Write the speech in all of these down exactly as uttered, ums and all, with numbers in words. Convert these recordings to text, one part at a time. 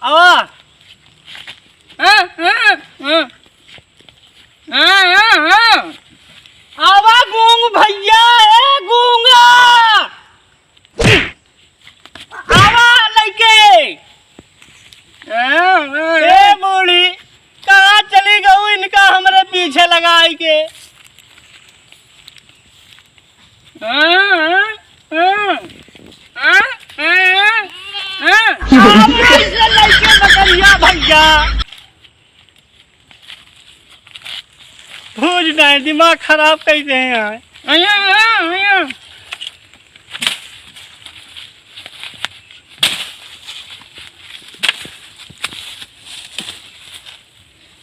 आवा। हाँ, हाँ, हाँ। हाँ, हाँ, हाँ। आवा गूंग भैया, ए गूंगा। आवा लइके। हाँ, हाँ, ए हाँ। बूढ़ी, कहाँ चली गऊ इनका हमरे पीछे लगाई के? हाँ, हाँ, हाँ। हाँ, हाँ, हाँ, हाँ। अब कैसे लइके बकरिया भैया? भूज नहीं, दिमाग खराब कैसे है यार? आया, आया, आया।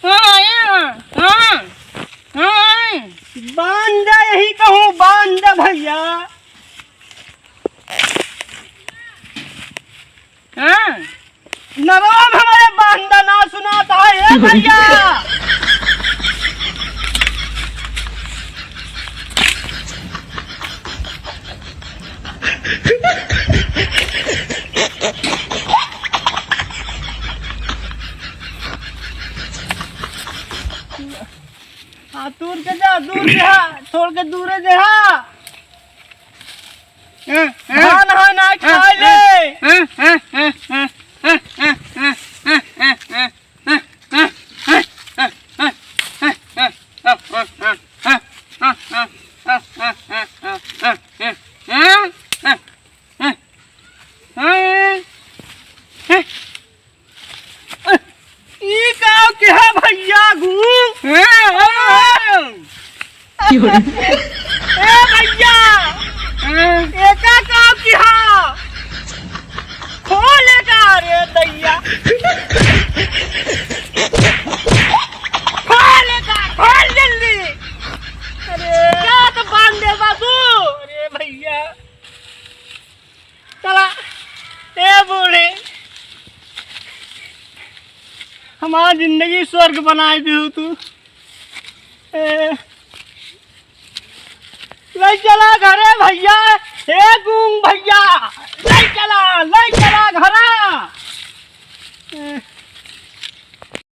हाँ, आया, हाँ, हाँ। बांध दे, यही कहूँ, बांध दे भैया। हाँ। नरवा में हमारे बांध दे, ना सुनाता है, ए भैया। हाँ, दूर के जा, दूर के हा, छोड़ के दूरे जे हा। हाँ, हाँ। धान है ना, खाए ले। हाँ, हाँ, हाँ। ई का के है भैया गू? ए भैया, एका का के हा? खोले का रे दैया? खोले का, खोल जल्दी। अरे, का तो बांध दे बाबू। अरे भैया। चला, ए बूढ़े, हमार जिंदगी स्वर्ग बनाए दिहू तू। ए, ले चला घरे भैया, ए गूंग भैया, ले चला, ले